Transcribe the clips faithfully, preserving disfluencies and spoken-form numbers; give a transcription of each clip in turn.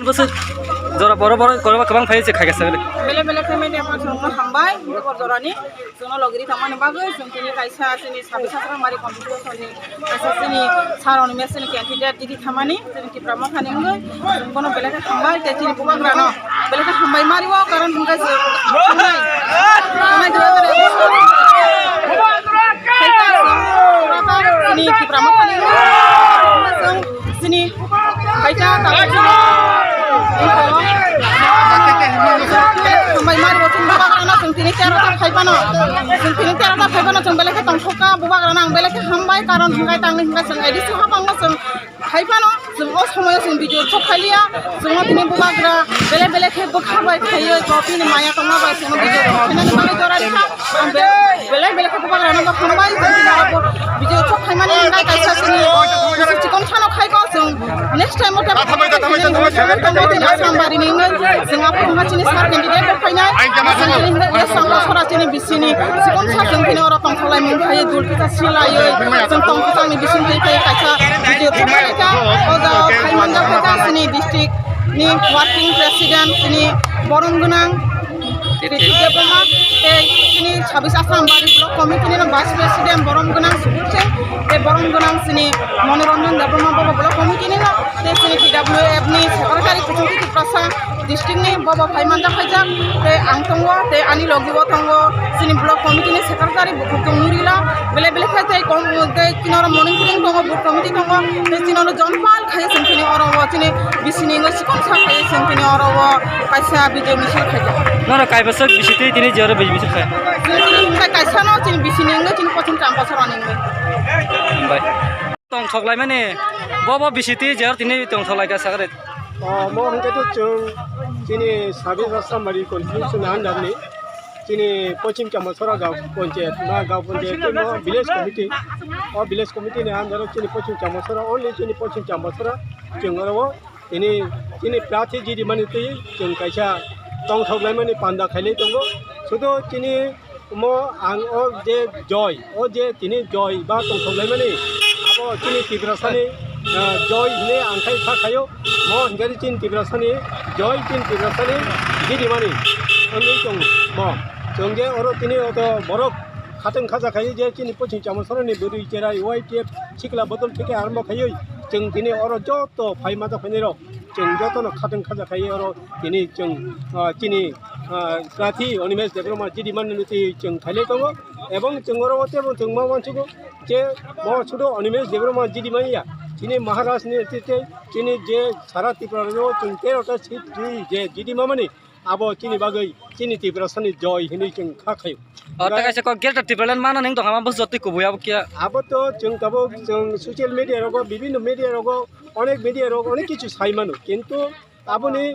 Bwswk jora boro boro korma kwbang phai se khaika sagri. Bele bele khe media mansukno hambai, bokor jorani, chwngno logiri tongmani bagwi, chwng tini kaisa chini sabis Asrambari constituency ni kaisa chini sir oni mesen candidate didi thamani, chini Tipra Mothani wngwi, chwng bono bele khe hambai, tei chini bubagrano bele khe hambai mari o, karon hwnkhe chwng, chini Tipra Mothani wngwi, chwng chini Phaikha tabuk chini. Hambai mari bo chini bubagrano chwng tini tero ta phaibano. Chwng tini tero ta phaibano chwng belai khe tongthokha bubagrano ang belai khe hambai karon hwnkhe tangni hwnkhe chwng A D C habango chwng phaibano chwng o somoyo chwng video chok khailiya. Chwngno tini bubagra belai belai khe bwkha bai khaiwi bo bini maya tongma bai chwngno video chok khainani bagwi jora rikha. Ang be-, belai belai khe bubagrano bo hambai, chwng tini abo video chok khaimani hwnkhai kaisa chini chikon sano khai ko chwng next time o tei Asrambari ni wngwi chwng aphuru wngkha chini sir candidate rok phainai. Asrambari ni wngkha yes ang sora chini B C ni chikon sa chwng tini oro tongthoklaimung khai dul kisa silaiwi chwng tongthokni bising twi tei kaisa video chok khaikha. O jaga khai manjak kha chini district ni working president chini borom gwnang Ritik Debbarma, tei chini sabis Asrambari Block Committee ni Vice President borom gwnang Subur Singh, tei borom gwnang chini Manoranjan Debbarma bobo Block Committee ni, tei chini T W F ni Secretary Kuchung Kiti Prasa district ni bobo phai manjak phaijak, tei ang tongo, tei ani logi o tongo chini Block Committee ni Secretary Bukhuk Tong Nurila, bele bele khai tei kom, tei chini oro monitoring tongo, Booth Committee tongo, tei chini oro jonpal khai chwng tini oro o chini B C ni wngwi chikon sa khai chwng tini oro o kaisa video misil khaijak. Nono kaibasak B C twi tini jero B C misil khai. Chwng tini hwnkhe kaisa no chini B C ni wngwi chini Pochim Chambasara ni wngwi. Hambai. Tongthok laimani bobo B C twi jero tini tongthok laika sagri. O, mo hwnkhe to chwng chini Sabis Asrambari constituency ni under ni chini Pochim Chambasara gaon panchayat, ma gaon panchayat tei mo village committee, o village committee ni under o chini Pochim Chambasara, only chini Pochim Chambasara chwng oro o tini, tini prarthi jidimani twi chwng kaisa tongthok laimani panda khailai tongo. Sudu chini omo ang o je joy, o je tini joy ba tongthok laimani abo chini Tiprasani, ah, joy hwnwi ang khai kha khaio. Mo hwnkhe chini Tiprasani joy, chini Tiprasani jidimani wngwi tong mo. Chwng je oro tini oto borok khatwng khaja khaio je chini Pochim Chambasarani bwrwi cherai Y T F sikla bodol theke arombo khaiwi chwng tini oro joto phai mata phainai rok chwng jotono khatwng khaja khaiwi oro tini chwng, ah, chini, ah, prarthi Animesh Debbarma jidimani twi chwng khailai tongo. Ebong chwng oro o tebo chwng ma uansugo je bo sudu Animesh Debbarma jidimani ya, chini Maharaj ni twi tei chini je sara Tripura o chwng tero ta seat twi je jidimamani abo chini bagwi chini Tiprasani joy hinwi chwng kha khaio. O, ta kaisa kok Greater Tipraland mana ning tong hama bus jotwi kubui abo kiya. Abo to chwng tabuk chwng social media rogo, bibhinno media rogo, onek media rogo onek kichu sai mano, kintu aboni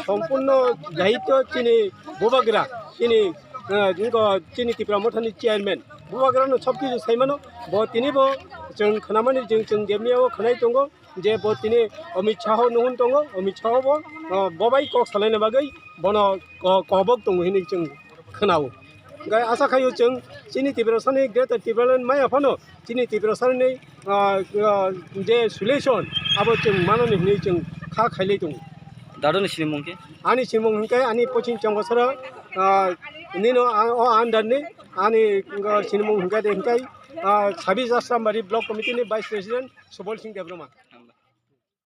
sompurno daityo chini bubagra, chini, eh, jingko chini Tipra Mothani chairman bubagrano sob kichu sai mano. Bo tini bo chwng khnamani chwng, chwng jemiyao khnai tongo je bo tini Amit Shah nuhun tongo, Amit Shah bo, eh, bobai kok salaina bagwi bono ko-, kobok tongo hinwi chwng khwnao. Hwnkhe asa khaio chwng chini Tiprasani Greater Tipraland maya phano chini Tiprasani, ah, ah, je solution abo chwng manani hinwi chwng kha khailai tongo. Dadoni sinimung khe? Ani sinimung hwnkhe ani Pochim Chambasara, ah, nino ang o under ni ani, ah, sinimung hwnkhe de hwnkhe, ah, Sabis Asrambari Block Committee ni Vice President Subol Singh Debbarma.